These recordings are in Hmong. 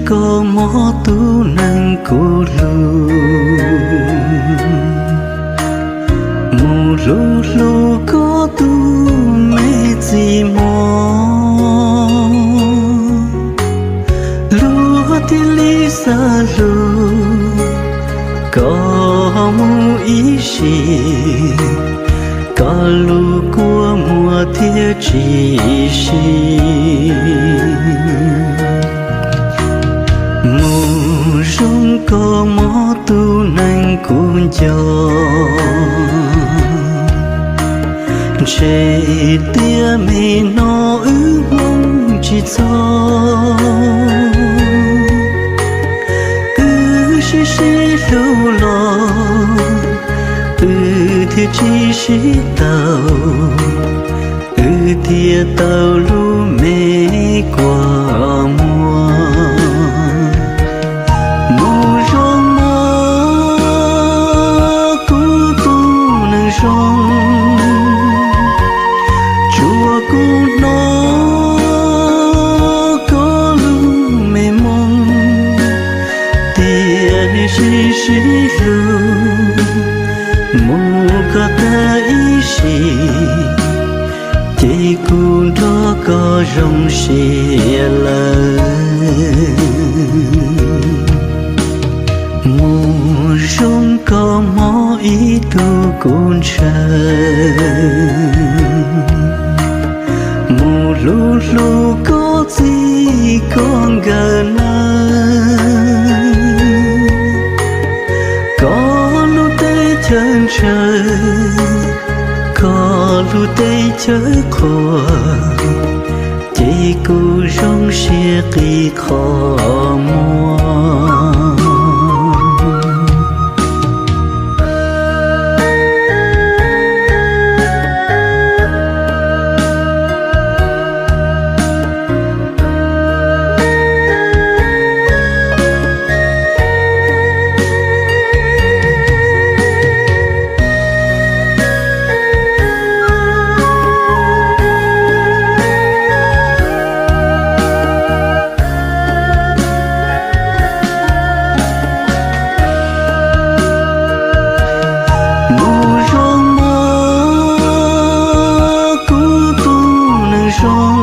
Koj mob tus neeg kuv hlub, mus hlub hlub koj tus me txiv mog. Luag thiaj li xav hlub koj mus ib sim, koj lub kua muag thiaj tsis sib. Mus zoo koj mob tus neeg kuv nco, ntshe tias me no wb hmoob tsis txog. Wb sib sib hlub los wb thiaj tsis sib tau, wb thiaj tau lub me kua muag. Mus zoo mog kuv tus neeg zoo, tsuav kuv hnov koj lub me moo, tias nej sib sib hlub, mus koj tag ib sim, ces kuv nrog koj zoo siab lawm. Mus zoo koj mob ib tug kuv ntshaw, mus hlub hlub koj txij koj nkawm na. Koj lub teb chaws ntshaw, koj lub teb chaws qhuas, ces kuv zoo siab qi qhov muag. Mus zoo mog kuv tus neeg zoo,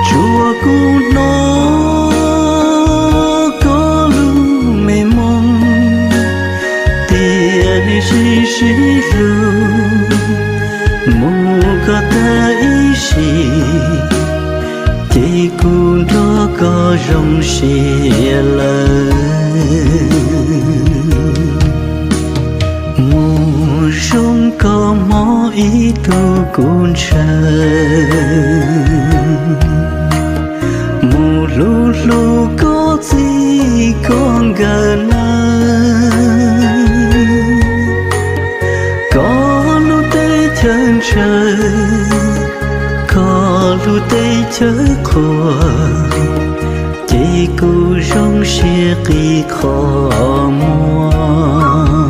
tsuav kuv hnov koj lub me moo, tias nej sib sib hlub, mus koj tag ib sim, ces kuv nrog koj zoo siab lawm. Mus zoo koj mob ib tug kuv ntshaw, mus hlub hlub koj txij koj nkawm na. Koj lub teb chaws ntshaw, koj lub teb chaws qhuas, ces kuv zoo siab qi qhov muag.